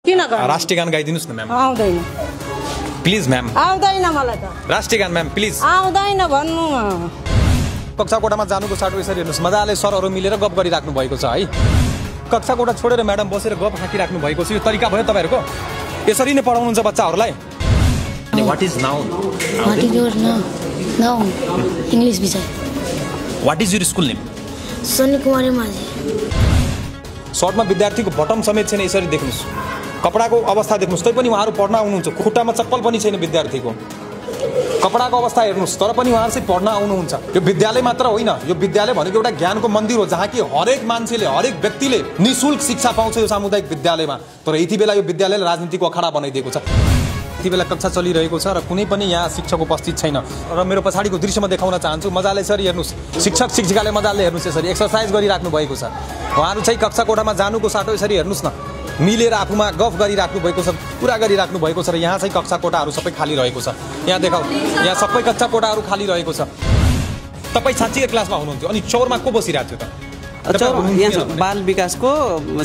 किन गर्नु राष्ट्रिय गान गाइदिनुस् न म्याम आउँदैन प्लिज म्याम आउँदैन मलाई त राष्ट्रिय गान म्याम प्लिज आउँदैन भन्नु कक्षा कोठामा जानुको साटो यसरी हेर्नुस् मजाले सरहरु मिलेर गफ गरिराख्नु भएको छ है कक्षा कोठा छोडेर म्याडम बसेर गफ हाकिराख्नु भएको छ यो तरिका भयो तपाईहरुको यसरी नै पढाउनुहुन्छ बच्चाहरुलाई what is noun What is your noun? English विषय what is your school name Sunny Kumari Majhi सर्टमा विद्यार्थीको बटम समेत छैन यसरी देख्नुस् कपडाको अवस्था देख्नुस् तै पनि उहाँहरु पढ्न आउनुहुन्छ खुट्टामा चप्पल पनि छैन विद्यार्थीको कपडाको अवस्था हेर्नुस् तर पनि उहाँहरु चाहिँ पढ्न आउनुहुन्छ यो विद्यालय मात्र होइन यो विद्यालय भनेको एउटा ज्ञानको मन्दिर हो जहाँ कि हरेक मान्छेले हरेक व्यक्तिले निशुल्क शिक्षा पाउँछ यो सामुदायिक विद्यालयमा तर यति बेला यो विद्यालयले राजनीतिको अखाडा बनाइदिएको छ यति बेला कक्षा चलिरहेको छ र कुनै पनि यहाँ शिक्षक उपस्थित छैन र मेरो पछाडीको दृश्यमा देखाउन चाहन्छु मजाले यसरी हेर्नुस् शिक्षक शिक्षिकाले मजाले हेर्नुस् यसरी एक्सरसाइज गरिराख्नु भएको छ उहाँहरु चाहिँ कक्षा कोठामा जानुको साटो यसरी हेर्नुस् न मिलेर आफुमा गफ गरिराख्नु भएको छ कुरा गरिराख्नु भएको छ र यहाँ चाहिँ कक्षा कोठाहरु सबै खाली रहेको छ यहाँ देखाउ यहाँ सबै कक्षा कोठाहरु खाली रहेको छ तपाई साच्चै क्लासमा हुनुहुन्थ्यो अनि चौरमा को बसिरहेको थियो त अच्छा यहाँ बाल विकासको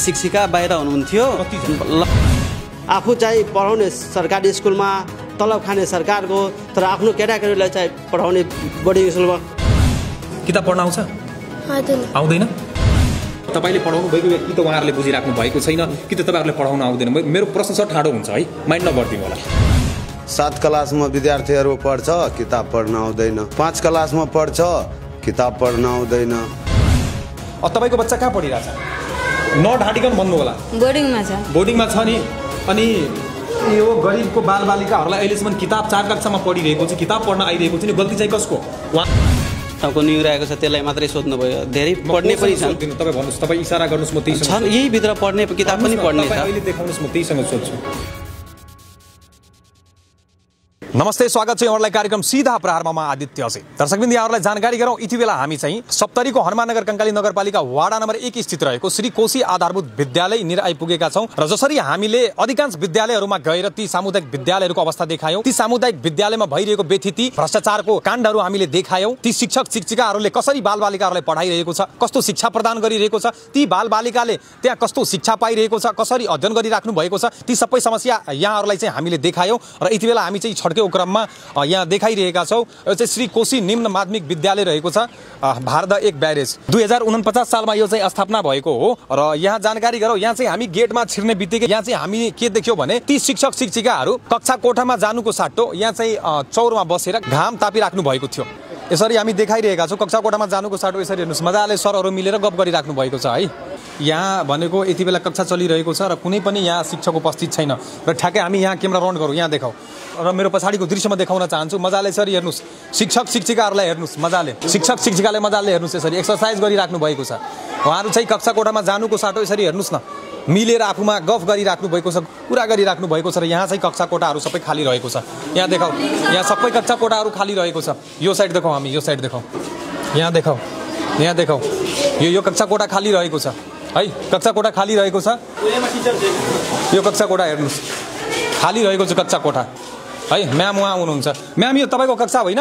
शिक्षिका बाहिर हुनुहुन्थ्यो आफू चाहिँ पढाउने सरकारी स्कुलमा तलब खाने सरकारको तर आफ्नो केटाकेटीलाई चाहिँ पढाउने बोर्डिङ स्कुलमा किताब पढ्न आउँछ आउँदैन तपाईले पढाउनु भएको व्यक्ति त उहाँहरुले बुझिराख्नु भएको छैन कि त तपाईहरुले पढाउन आउँदैन मेरो प्रश्न छ ठाडो हुन्छ है माइन्ड नगर्दिनु होला 7 क्लासमा विद्यार्थीहरु पढ्छ किताब पढ्न आउँदैन 5 क्लासमा पढ्छ किताब पढ्न आउँदैन तपाईको बच्चा कहाँ पढिराछ न ढाडिकन भन्नु होला बोर्डिङमा छ नि अनि यो गरिबको बालबालिकाहरुलाई अहिलेसम्म किताब 4 कक्षामा पढिरहेको छ किताब पढ्न आइरहेको छ नि गल्ती चाहिँ कसको तपाईको निहुराएको छ त्यसलाई मात्रै सोध्नु भयो धेरै पढ्ने पनि छन् तपाई भन्नुस् तपाई इशारा गर्नुस् म त्यही छन् यही भित्र पढ्ने किताब पनि पढ्ने छ अहिले देखाउनुस् म त्यहीसँग सोध्छु नमस्ते स्वागत छ यहाँहरुलाई कार्यक्रम सीधा प्रहारमा म आदित्य अझै दर्शकबिन्द यहाँहरुलाई जानकारी गरौँ यति बेला हामी चाहिँ सप्तरीको हनुमाननगर कंकाली नगरपालिका वाडा नम्बर 1 स्थित रहेको श्री कोशी आधारभूत विद्यालय निर आइपुगेका छौं र जसरी हामीले अधिकांश विद्यालयहरुमा गएर ती सामुदायिक विद्यालयहरुको अवस्था देखायौं ती सामुदायिक विद्यालयमा भइरहेको व्यथिति भ्रष्टाचारको काण्डहरु हामीले देखायौं ती शिक्षक शिक्षिकाहरुले कसरी बालबालिकाहरुलाई पढाइरहेको छ कस्तो शिक्षा प्रदान गरिरहेको छ ती बालबालिकाले त्यहाँ कस्तो शिक्षा पाइरहेको छ कसरी अध्ययन गरिराख्नु भएको छ ती सबै समस्या यहाँहरुलाई चाहिँ हामीले देखायौं र यति बेला हामी चाहिँ छड्के क्रममा यहाँ देखाइरहेका छौं यो चाहिँ श्री कोशी निम्न माध्यमिक विद्यालय रहेको छ भारदा 1 ब्यारेज 2049 सालमा यो चाहिँ स्थापना भएको हो र यहाँ जानकारी गरौँ यहाँ चाहिँ हामी गेटमा छिर्ने बित्तिकै यहाँ चाहिँ हामी के देख्यौ भने ती शिक्षक शिक्षिकाहरू कक्षा कोठामा जानुको साटो यहाँ चाहिँ चौरमा बसेर घाम तापिराख्नु भएको थियो यसरी हामी देखाइरहेका छौं कक्षा कोठामा जानुको साटो यसरी हेर्नुस् मजाले सरहरु मिलेर गफ गरिराख्नु भएको छ है यहाँ भनेको यति बेला कक्षा चलिरहेको छ र कुनै पनि यहाँ शिक्षक उपस्थित छैन र ठ्याक्कै हामी यहाँ क्यामेरा राउन्ड गरौँ यहाँ देखाउ र मेरो पछाडीको दृश्यमा देखाउन चाहन्छु मजाले यसरी हेर्नुस् शिक्षक शिक्षिकाहरूलाई हेर्नुस् मजाले शिक्षक शिक्षिकाले मजाले हेर्नुस् यसरी एक्सरसाइज गरिराख्नु भएको छ उहाँहरु चाहिँ कक्षा कोठामा जानुको साटो यसरी हेर्नुस् न मिलेर आफुमा गफ गरिराख्नु भएको छ कुरा गरिराख्नु भएको छ र यहाँ चाहिँ कक्षा कोठाहरु सबै खाली रहेको छ यहाँ देखाउ यहाँ सबै कक्षा कोठाहरु खाली रहेको छ यो साइड देखाउ हामी यो साइड देखाउ यहाँ देखाउ यो कक्षा कोठा खाली रहेको छ है कक्षा कोठा खाली रहेको छ यो कक्षा कोठा हेर्नुस् खाली रहेको छ कक्षा कोठा है म्याम उहाँ हुनुहुन्छ म्याम यो तपाईको कक्षा होइन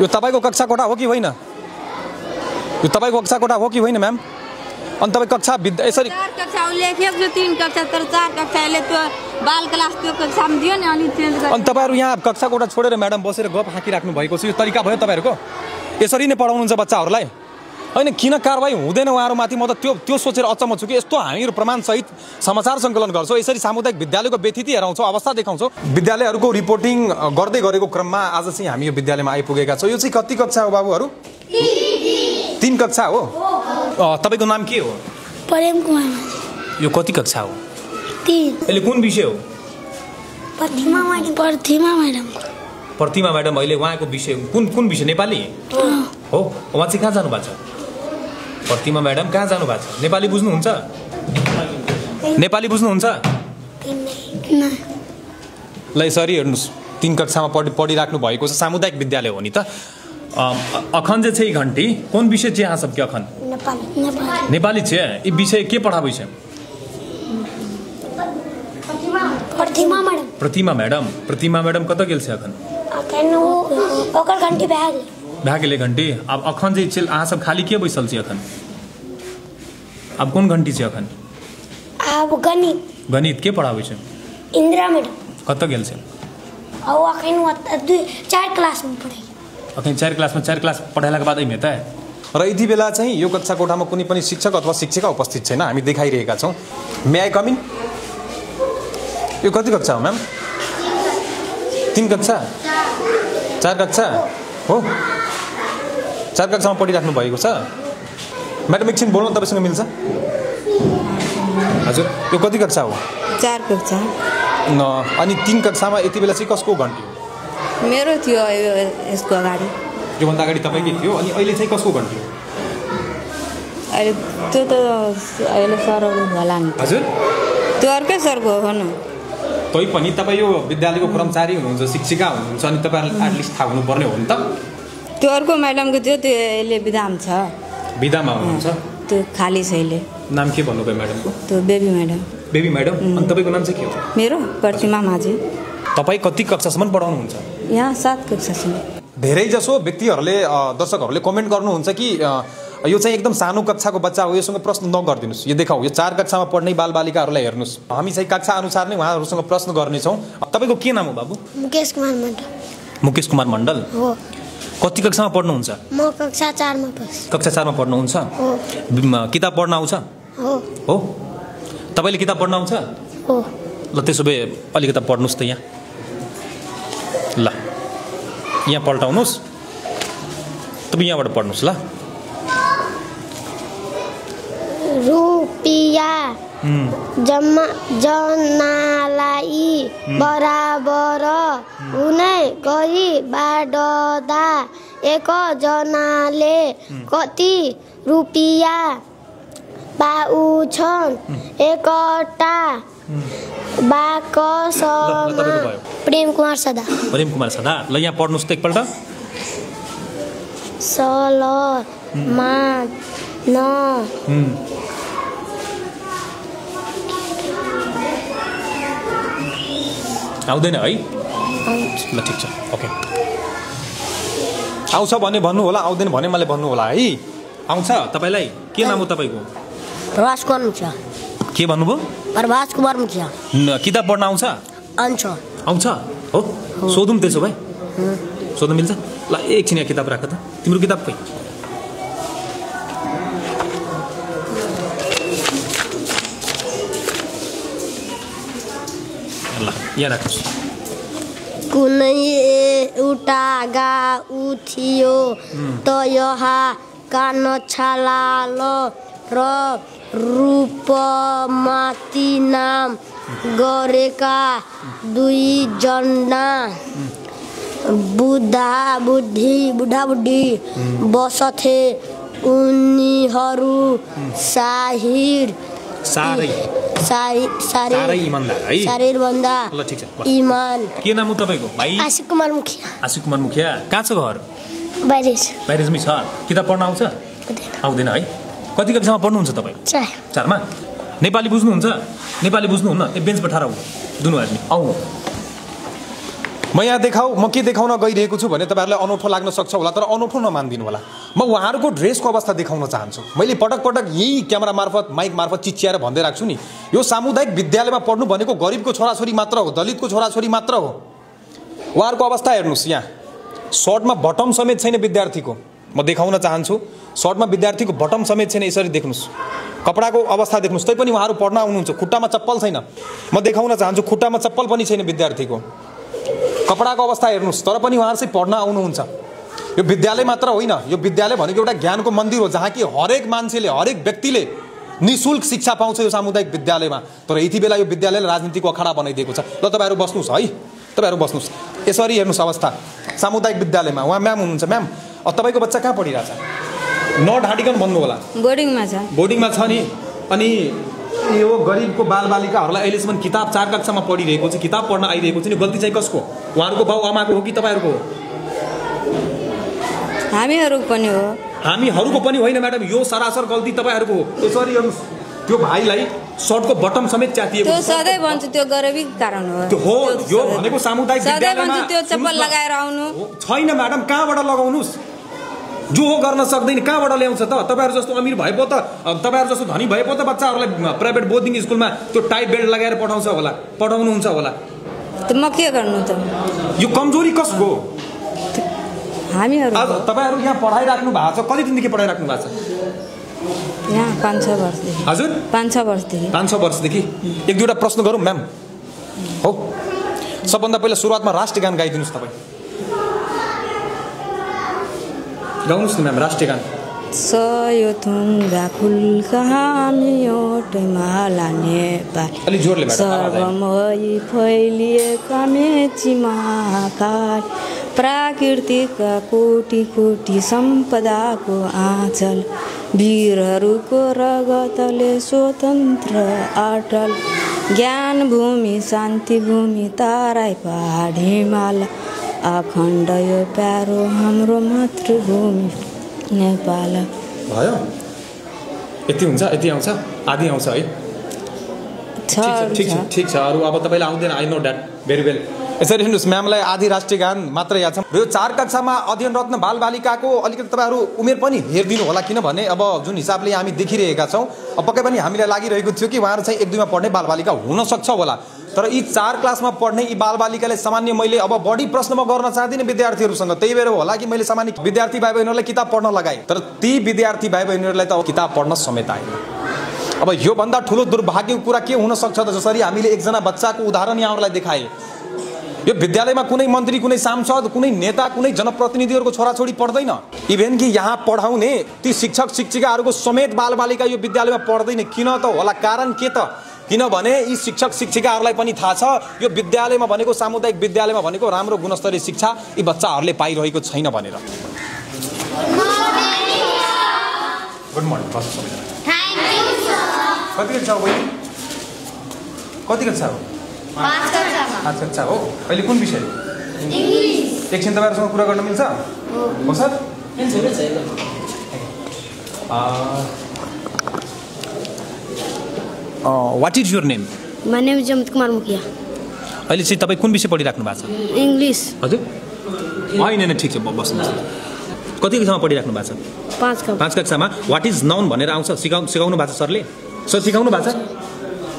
यो तपाईको कक्षा कोठा हो कि होइन यो तपाईको कक्षा कोठा हो कि होइन म्याम अनि तपाई कक्षा यसरी 4 कक्षा लेखेको छ 3 कक्षा तर 4 कक्षाले त्यो बाल क्लास त्यो कक्षामा दियो नि अनि चेन्ज गर्नु अनि तपाईहरु यहाँ कक्षा कोठा छोडेर म्याडम बसेर गफ हाकिराख्नु भएको छ यो तरिका भयो तपाईहरुको यसरी नै पढाउनुहुन्छ बच्चाहरुलाई हैन किन कारबाही हुँदैन उहाँहरुमाथि म त त्यो सोचेर अचम्म छु कि यस्तो हामीहरु प्रमाण सहित समाचार संकलन गर्छौं यसरी सामुदायिक विद्यालयको व्यथिति हेराउँछौं अवस्था देखाउँछौं विद्यालयहरुको रिपोर्टिङ गर्दै गरेको क्रममा आज चाहिँ हामी यो विद्यालयमा आइपुगेका छौं यो चाहिँ कति कक्षा हो बाबुहरु 3 कक्षा हो तपाईको नाम के हो प्रेम कुमार यो कति कक्षा हो 3 अहिले कुन विषय हो प्रतिमा म्याडम अहिले उहाँको विषय कुन विषय नेपाली हो उहाँ चाहिँ कहाँ जानु भएको छ प्रतिमा म्याडम कहाँ जानु भएको छ नेपाली बुझ्नुहुन्छ ल यसरी हेर्नुस् 3 कक्षामा पढिराख्नु भएको छ सामुदायिक विद्यालय हो नि त अखन जे छै घंटी कौन विषय छै यहाँ सबके अखन नेपाली छै ई विषय के पढाबै छै प्रतिमा मैडम कत गेल छै अखन ओकर घंटी भए गेलै घंटी अब अखन जे छै अहाँ सब खाली के बैसल छी अखन अब कौन घंटी छै अखन अब गणित गणित के पढ़ावे छ इंदिरा मैडम कत गेल छ और अखन 4 क्लास में पढ़े अखन 4 क्लास पढाइलाको बाद एमे त र यति बेला चाहिँ यो कक्षा कोठामा कुनै पनि शिक्षक अथवा शिक्षिका उपस्थित छैन हामी देखाइरहेका छौं मे आई कम इन यो कति कक्षा हो म्याम 3 कक्षा 4 कक्षा हो 4 कक्षामा पढिराख्नु भएको छ म्याडम एकछिन बोल्नु तपाईसँग मिल्छ हजुर यो कति कक्षा हो 4 कक्षा अनि 3 कक्षामा यति बेला चाहिँ कसको घन्टी हो मेरो थियो यसको अगाडि योभन्दा अगाडि तपाईँकै थियो अनि अहिले चाहिँ कसको घन्टी हो अहिले त्यो त अहिले सरहरू होला नि हजुर त्यो अर्कै सरको हो न तै पनि तपाईँ यो विद्यालयको कर्मचारी हुनुहुन्छ शिक्षिका हुनुहुन्छ अनि तपाईँहरूले एटलिस्ट थाहा हुनुपर्ने हो नि त त्यो अर्को म्याडमको थियो त्यो अहिले बिदाम छ बिदामा हुनुहुन्छ त्यो खाली छ अहिले नाम के भन्नुभयो म्याडमको त्यो बेबी म्याडम अनि तपाईँको नाम चाहिँ के हो मेरो प्रतिमा माझी तपाईँ कति कक्षासम्म पढाउनुहुन्छ यहाँ 7 कक्षासम्म धेरैजसो व्यक्तिहरूले दर्शकहरूले कमेन्ट गर्नुहुन्छ कि यो चाहिँ एकदम सानो कक्षाको बच्चा हो योसँग प्रश्न नगरिदिनुस् यो देखाऊ यो 4 कक्षामा पढ्ने बालबालिकाहरूलाई हेर्नुस् हामी चाहिँ कक्षा अनुसार नै उहाँहरूसँग प्रश्न गर्नेछौँ तपाईँको के नाम हो बाबु मुकेश कुमार मण्डल हो कति कक्षामा पढ्नुहुन्छ म कक्षा 4 मा पढ्छु कक्षा 4 मा पढ्नुहुन्छ हो किताब पढ्न आउँछ हो तपाईले किताब पढ्न आउँछ हो ल त्यसो भए अलिकति पढ्नुस् त यहाँ ल यहाँ पल्टाउनुस् तपाईँ यहाँबाट पढ्नुस् ल रुपिया जनालाई बराबर हुने गरी बाँड्दा एक जनाले कति रुपिया पाउँछन् एकटा बाकसमा प्रेम कुमार सदा ल यहाँ पढ्नुस् त एकपल्ट सलमा न आउँदैन है ल ठिक छ ओके आउँछ भने भन्नु होला आउँदैन भने मलाई भन्नु होला है आउँछ तपाईलाई के नाम हो तपाईको प्रभास कुमार मुखिया के भन्नुभयो प्रभास कुमार मुखिया किताब पढ्न आउँछ आउँछ हो सोधौँ त्यसो भए सोध्न मिल्छ ल एकछिन यहाँ किताब राख त तिम्रो किताब खै ल यहाँ राख्नुहोस् कुनै एउटा गाउँ थियो त यहाँ कान छलाल र रूपमाती नाम गरेका 2 जना बुढाबुढी बसथे उनीहरू सारै इमानदार ल ठिक छ इमान के नाम हो तपाईको भाइ आशिक कुमार मुखिया कहाँ छ घर बाहिरमै छ किताब पढ्न आउँछ आउँदैन है कति कक्षामा पढ्नुहुन्छ तपाईँ 4 मा नेपाली बुझ्नुहुन्छ नेपाली बुझ्नुहुन्न ए बेन्च पठाएर आउनु दुनु आदमी आउनु म यहाँ म के देखाउन गइरहेको छु भने तपाईहरुलाई अनौठो लाग्न सक्छ होला तर अनौठो नमान्दिनु होला म उहाँहरुको ड्रेसको अवस्था देखाउन चाहन्छु मैले पटक यही क्यामेरा मार्फत माइक मार्फत चिच्याएर भन्दै राख्छु नि यो सामुदायिक विद्यालयमा पढ्नु भनेको गरिबको छोराछोरी मात्र हो दलितको छोराछोरी मात्र हो उहाँहरुको अवस्था हेर्नुस् यहाँ शर्टमा बटम समेत छैन विद्यार्थीको म देखाउन चाहन्छु शर्टमा विद्यार्थीको बटम समेत छैन यसरी देख्नुस् कपडाको अवस्था देख्नुस् तै पनि उहाँहरु पढ्न आउनुहुन्छ खुट्टामा चप्पल छैन म देखाउन चाहन्छु खुट्टामा चप्पल पनि छैन विद्यार्थीको कपडाको अवस्था हेर्नुस् तर पनि उहाँहरु चाहिँ पढ्न आउनुहुन्छ यो विद्यालय मात्र होइन यो विद्यालय भनेको एउटा ज्ञानको मन्दिर हो जहाँ कि हरेक मान्छेले हरेक व्यक्तिले निशुल्क शिक्षा पाउँछ यो सामुदायिक विद्यालयमा तर यति बेला यो विद्यालयले राजनीतिको अखाडा बनाइदिएको छ ल तपाईहरु बस्नुस् है तपाईहरु बस्नुस् यसरी हेर्नुस् अवस्था सामुदायिक विद्यालयमा उहाँ म्याम हुनुहुन्छ म्याम तपाईको बच्चा कहाँ पढिरहेछ नढाँटिकन भन्नु होला बोर्डिङमा छ नि अनि यो गरिबको बालबालिकाहरूलाई अहिलेसम्म किताब 4 कक्षामा पढिरहेको छ किताब पढ्न आइरहेको छ नि गल्ती चाहिँ कसको उहाँहरुको बाउ आमाको हो कि तपाईहरुको हो हामीहरुको पनि होइन म्याडम यो सरासर गल्ती तपाईहरुको हो यसरी हेर्नुस् त्यो भाइलाई शर्टको बटम समेत च्यातिएको त्यो सधैँ भन्छु त्यो गरिबीको कारण हो त्यो हो यो भनेको सामुदायिक विद्यालयमा सधैँ भन्छु त्यो चप्पल लगाएर आउनु छैन म्याडम कहाँबाट लगाउनुस् जो हो गर्न सक्दैन कहाँबाट ल्याउँछ त? तपाईहरु जस्तो अमिर भए पो त तपाईहरु जस्तो धनी भए पो त बच्चाहरुलाई प्राइभेट बोर्डिङ स्कुलमा त्यो टाई बेल्ट लगाएर पठाउनुहुन्छ होला त म के गर्नु त? यो कमजोरी कसको? हामीहरु तपाईहरु यहाँ पढाइराख्नु भएको छ, कति दिनदेखि पढाइराख्नु भएको छ? यहाँ 5-6 वर्षदेखि। हजुर 5-6 वर्षदेखि। 5-6 वर्षदेखि। एक दुईवटा प्रश्न गरौँ म्याम। हो, सबभन्दा पहिला सुरुवातमा राष्ट्रिय गान गाइदिनुस् तपाईँ। गाउनुस् न म्याम राष्ट्रिय गान। सयो थुङ्गा फुल कहाँमी ओटे माला नेपाल अलि जोडले सर्वमयी फैलिएका मेची महाकाल प्राकृतिकका कोटी कोटी सम्पदाको आँचल वीरहरूको रगतले स्वतन्त्र अटल ज्ञान भूमि शान्ति भूमि तराई पहाड हिमाल अखण्ड यो प्यारो हाम्रो मातृभूमि नेपाल। भयो? यति हुन्छ? यति आउँछ? आधी आउँछ है? ठिक छ। अरू अब तपाईँलाई आउँदैन, I know that very well. यसरी हेर्नुहोस्, म्यामलाई आधी राष्ट्रिय गान मात्रै याद छ। यो 4 कक्षामा अध्ययनरत बालबालिकाको अलिकति तपाईँहरू उमेर पनि हेरिदिनु होला, किनभने अब जुन हिसाबले हामी देखिरहेका छौँ पक्कै पनि हामीलाई लागिरहेको थियो कि उहाँहरू चाहिँ 1-2मा पढ्ने बालबालिका हुनसक्छ होला। तर यी 4 क्लासमा पढ्ने यी बालबालिकाले सामान्य मैले अब बढी प्रश्न म गर्न चाहदिनँ विद्यार्थीहरूसँग, त्यही भएर होला कि मैले सामान्य विद्यार्थी भाइ बहिनीहरूलाई किताब पढ्न लगाएँ। तर ती विद्यार्थी भाइ बहिनीहरूलाई त किताब पढ्न समेत आएन। अब योभन्दा ठुलो दुर्भाग्यको कुरा के हुन सक्छ त? जसरी हामीले एकजना बच्चाको उदाहरण यहाँहरूलाई देखाए, यो विद्यालयमा कुनै मन्त्री, कुनै सांसद, कुनै नेता, कुनै जनप्रतिनिधिहरूको छोराछोरी पढ्दैन। इभेन कि यहाँ पढाउने ती शिक्षक शिक्षिकाहरूको समेत बालबालिका यो विद्यालयमा पढ्दैन। किन त होला? कारण के त? किनभने यी शिक्षक शिक्षिकाहरूलाई पनि थाहा छ यो विद्यालयमा भनेको, सामुदायिक विद्यालयमा भनेको राम्रो गुणस्तरीय शिक्षा यी बच्चाहरूले पाइरहेको छैन भनेर। Good morning. कति कक्षा हो बहिनी? कति कक्षा हो? 5 कक्षा हो। अहिले कुन विषय? इंग्लिश। एकछिन तपाईहरुसँग कुरा गर्न मिल्छ? हो sir? What is your name? My name is Amit Kumar Mukhiya. अहिले चाहिँ तपाईँ कुन विषय पढिराख्नु भएको छ? इंग्लिश। हजुर? होइन ठिक छ, बस्नुहोस्। कति कक्षामा पढिराख्नु भएको छ? 5 कक्षामा। व्हाट इज नाउन भनेर आउँछ? सिकाउनु भएको छ सरले? सर सिकाउनु भएको छ?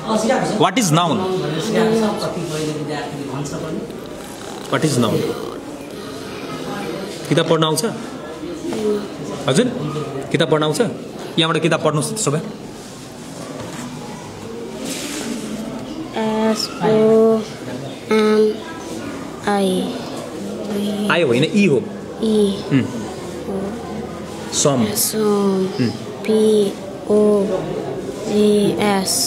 What is noun? What is noun? किताब पढ्न आउँछ? हजुर? किताब पढ्न आउँछ? यहाँबाट किताब पढ्नुहोस् त्यसो भए। आई होइन, ई हो। सम। POESE।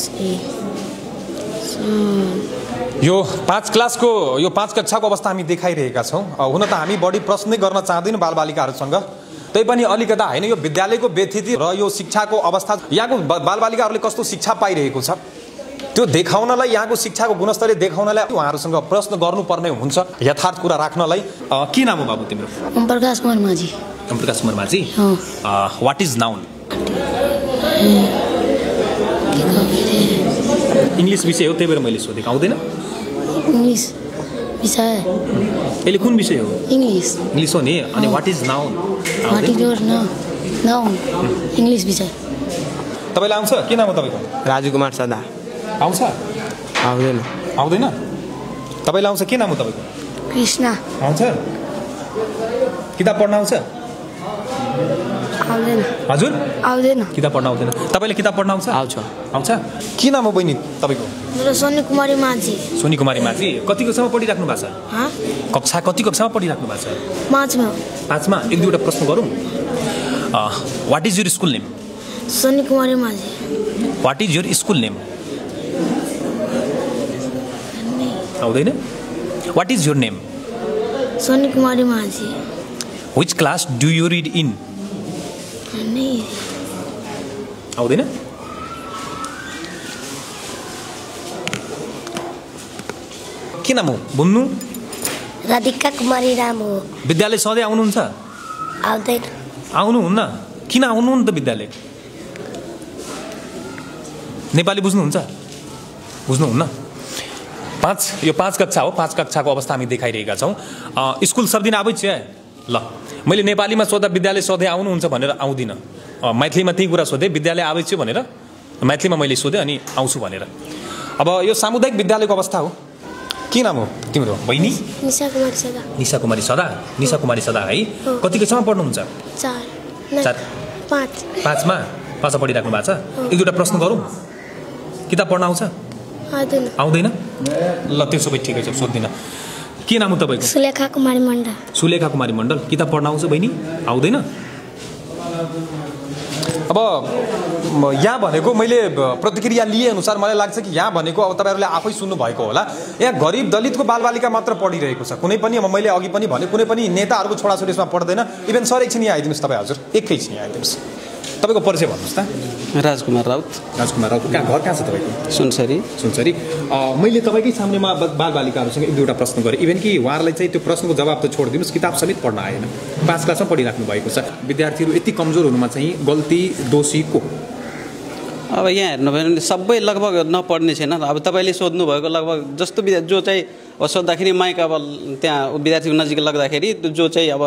यो 5 क्लासको यो 5 कक्षाको अवस्था हामी देखाइरहेका छौँ। हुन त हामी बढी प्रश्न गर्न चाहदैनौँ बालबालिकाहरूसँग, तैपनि अलिकता होइन यो विद्यालयको व्यथिति र यो शिक्षाको अवस्था, यहाँको बालबालिकाहरूले कस्तो शिक्षा पाइरहेको छ त्यो देखाउनलाई, यहाँको शिक्षाको गुणस्तरीय देखाउनलाई उहाँहरूसँग प्रश्न गर्नुपर्ने हुन्छ। यथार्थ कुरा राख्नलाई। के नाम हो बाबु तिम्रो? Omprakash Kumar Majhi. Omprakash Kumar Majhi. What is noun? English विषय हो, त्यही भएर मैले सोधेको। आउँदैन? इंग्लिश विषय। यसले कुन विषय हो? इंग्लिश। इंग्लिश हो नि। अनि what is noun? What is your noun? English विषय। तपाईलाई आउँछ? के नाम हो तपाईको? राजु कुमार सदा। आउँछ? आउँदैन। आउँदैन? तपाईलाई आउँछ? के नाम हो तपाईको? कृष्णा। आउँछ? किताब पढ्न आउँछ? आउँदैन। हजुर? आउँदैन। किताब पढ्न आउँदैन। तपाईले किताब पढ्न आउँछ? आउँछ। आउँछ? के नाम हो बहिनी तपाईको? मेरो सोनी कुमारी माझी। सोनी कुमारी माझी। कति कक्षामा पढिराख्नु भएको छ? कक्षा कति कक्षामा पढिराख्नु भएको छ? 5मा। 5मा। एक दुईवटा प्रश्न गरौँ। What is your school name? Soni Kumari Majhi. What is your school name? आउँदैन? What is your name? Soni Kumari Majhi. Which class do you read in? आउँदैन? के नाम हो? भन्नु। राधिका कुमारी राम हो। विद्यालय सधैँ आउनुहुन्छ? आउँदैन। आउनुहुन्न? किन आउनुहुन्न त विद्यालय? नेपाली बुझ्नुहुन्छ? बुझ्नुहुन्न? यो 5 कक्षा हो। 5 कक्षाको अवस्था हामी देखाइरहेका छौँ। स्कुल सब दिन आबै छियै? ल मैले नेपालीमा सोध्दा विद्यालय सधैँ आउनुहुन्छ भनेर आउँदिनँ, मैथिलीमा त्यही कुरा सोधेँ विद्यालय आएछु भनेर, मैथिलीमा मैले सोधेँ अनि आउँछु भनेर। अब यो सामुदायिक विद्यालयको अवस्था हो। के नाम हो तिम्रो बहिनी? निशा कुमारी सदा। निशा कुमारी सदा। निशा कुमारी सदा है। कति कक्षामा पढ्नुहुन्छ? 4 5मा पढिराख्नु भएको छ। एक दुईवटा प्रश्न गरौँ? किताब पढ्न आउँछ? आउँदैन? ल त्यसो भए ठिकै छ, सोध्दिनँ। के नाम हो तपाईँको? सुलेखा कुमारी मण्डल। सुलेखा कुमारी मण्डल। किताब पढ्न आउँछ बहिनी? आउँदैन? अब यहाँ भनेको मैले प्रतिक्रिया लिए अनुसार मलाई लाग्छ कि यहाँ भनेको अब तपाईँहरूले आफै सुन्नु भएको होला, यहाँ गरिब दलितको बालबालिका मात्र पढिरहेको छ। कुनै पनि अब मैले अघि पनि भने कुनै पनि नेताहरूको छोराछोरीमा पढ्दैन। इभेन सर एकछिन यहाँ आइदिनुहोस् तपाईँ हजुर, एकैछिन यहाँ आइदिनुहोस्। तपाईँको परिचय भन्नुहोस् त। राजकुमार राउत। राजकुमार राउत। कहाँ घर कहाँ छ तपाईँको? सुनसरी। मैले तपाईँकै सामनेमा बालबालिकाहरूसँग एक दुईवटा प्रश्न गरेँ। इभेन कि उहाँहरूलाई चाहिँ त्यो प्रश्नको जवाब त छोडिदिनुहोस्, किताब समेत पढ्न आएन। 5 क्लासमा पढिराख्नु भएको छ। विद्यार्थीहरू यति कमजोर हुनुमा चाहिँ गल्ती दोषी को? अब यहाँ हेर्नु भयो भने सबै लगभग नपढ्ने छैन। अब तपाईँले सोध्नु भएको लगभग जस्तो जो चाहिँ सोद्धाखेरि माइक अब त्यहाँ विद्यार्थीको नजिक लाग्दाखेरि जो चाहिँ अब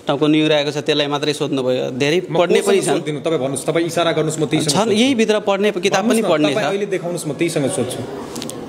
टाउको निहुराएको छ त्यसलाई मात्रै सोध्नुभयो। धेरै पढ्ने पनि छन्। तपाईँ भन्नुहोस्, तपाईँ इसारा गर्नुहोस्, म त्यही छन् यही भित्र पढ्ने किताब पनि पढ्ने छ। अहिले देखाउनुहोस्, म त्यहीसँग सोध्छु।